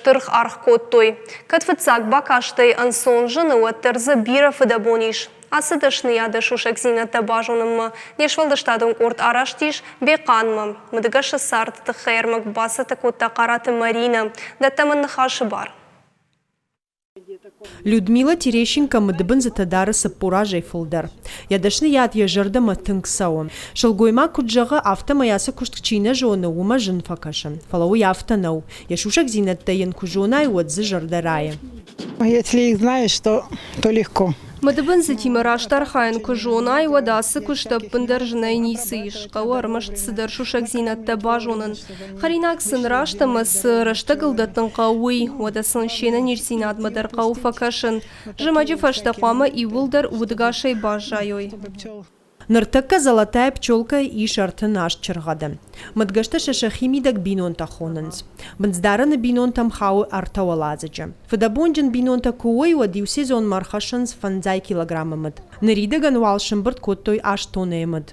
Стыр аргъ кодтой. Кӕд фыццаг бакастӕй ӕнцон зыны, уӕддӕр дзы бирӕ фыдӕбон ис. Ацы дӕсныйады сусӕгдзинӕдтӕ базонынмӕ не сфӕлдыстадон къорд араст ис Бехъанмӕ. Мыдгӕсы царды тыххӕй ӕрмӕг бацӕттӕ кодта Хъараты Маринӕ. Дӕттӕм ын ныхасы бар. Людмила Терещенко мыдыбындзытӕ дары 40 азӕй фылдӕр. Йӕ дӕсныйад йӕ зӕрдӕмӕ тынг цӕуы. Сылгоймаг куыд зӕгъы, афтӕмӕй ацы куыст чи нӕ зоны, уымӕ зын фӕкӕсы. Фӕлӕ уый афтӕ нӕу. Йӕ сусӕгдзинӕдтӕ йын куы зонай, уӕд дзы зӕрдӕ райы. Если их знаешь, то, то легко. Мыдыбындзытимӕ раст архайын куы зонай, уӕд ацы куысты ӕппындӕр зынӕй ницы ис. Хъӕуы ӕрмӕст цыдӕр сусӕгдзинӕдтӕ базонын. Хӕринаг сын раст ӕмӕ цы рӕстӕгыл дӕттын хъӕуы, уый. Уӕдӕ сын се нӕниздзинадмӕ дӕр хъӕуы фӕкӕсын. Зымӕджы фӕстӕ хъуамӕ иууылдӕр удӕгасӕй баззайой. Ныртӕккӕ Золотая пчелка-йы ис 38 чыргъӕды. Мыдгӕстӕ сӕ сӕхимидӕг бинонтӕ хонынц. Бындздарӕны бинонтӕм хауы ӕртӕ уӕладзыджы. Фыдӕбонджын бинонтӕ куы уой, уӕд иу сезонмӕ ӕрхӕссынц фӕндзай килограммы мыд. Ныридӕгӕн уал сӕмбырд кодтой аст тоннӕйы мыд.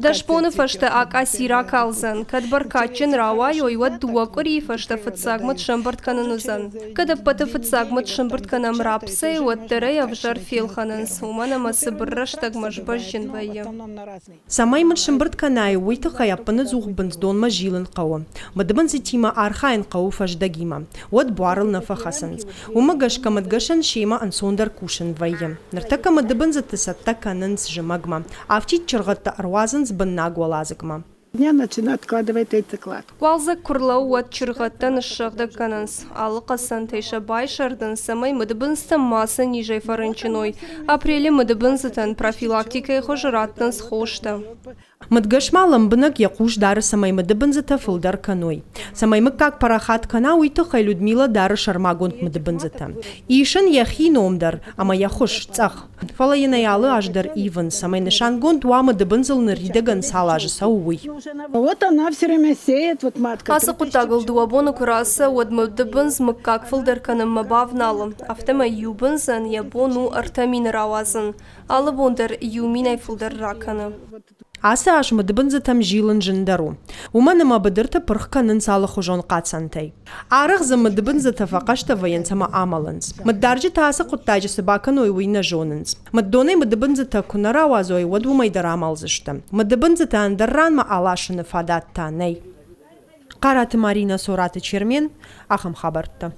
Дӕс боны фӕстӕ акъаци ракалдзӕн. Кӕд бӕркадджын рауайой, уӕд дыууӕ къуырийы фӕстӕ фыццаг мыд сӕмбырд кӕнын уыдзӕн. Кӕд ӕппӕты фыццаг мыд сӕмбырд кӕнӕм рапсӕй, уӕддӕр ӕй ӕвзӕр фелхӕнынц, уымӕн ӕмӕ цыбыр рӕстӕгмӕ сбӕзджын вӕййы. Цӕмӕй мыд сӕмбырд кӕнай, уый тыххӕй ӕппыныдзух бындздонмӕ зилын хъӕуы. Мыдыбындзытимӕ архайын хъӕуы фӕздӕгимӕ, уӕд буарыл нӕ фӕхӕцынц. Уымӕ гӕсгӕ мыдгӕсӕн семӕ ӕнцондӕр кусын вӕййы. Ныртӕккӕ мыдыбындзыты цӕттӕ кӕнынц зымӕгмӕ. Афтид чыргъӕдтӕ ӕруадзынц быннаг уӕладзыгмӕ. Дня начинает откладывать яйцеклад. Уалдзӕг куы рлӕууы, уӕд чыргъӕдтӕ ныссыгъдӕг кӕнынц. Алы хъацӕнтӕй сӕ байсӕрдынц, цӕмӕй мыдыбындзтӕ мацы низӕй фӕрынчын уой. Апрелы мыдыбындзытӕн профилактикӕйы хуызы раттынц хостӕ. Мыдгӕс ма лӕмбынӕг йӕ хъус дары, цӕмӕй мыдыбындзытӕ фылдӕр кӕной. Цӕмӕй мыггаг парахат кӕна, уый тыххӕй Людмила дары сӕрмагонд мыдыбындзытӕ. Ис ын йӕхи ном дӕр ӕмӕ йӕ хуыз, цъӕх. Фӕлӕ йын ӕй алы аз дӕр ивынц, цӕмӕй нысангонд уа мыдыбындзыл ныридӕгӕн цал азы цӕуы, уый. Вот она все время сеет, вот матка. Ацы хъуыддагыл дыууӕ боны куы рацӕуы, уӕд мыдыбындз мыггаг фылдӕр кӕнынмӕ бавналы. Афтӕмӕй иу бындзӕн йӕ бон у 3000 рауадзын. Алы бон дӕр иу минӕй фылдӕр ракӕны. Ацы аз мыдыбындзытӕм зилын зындӕр у, уымӕн ӕмӕ быдырты пырх кӕнынц алыхуызон хъацӕнтӕй. Арӕх дзы мыдыбындзытӕ фӕхъӕстӕ вӕййынц ӕмӕ амӕлынц. Мыддарджытӕ ацы хъуыддаджы цы бакӕной, уый нӕ зонынц. Мыддонӕй мыдыбындзытӕ куы нӕ рауадзой, уӕд уымӕй дӕр амӕлдзысты. Мыдыбындзытӕ ӕндӕр ранмӕ аласыны фадат та нӕй. Хъараты Маринӕ, Цораты Чермен, ахӕм хабӕрттӕ.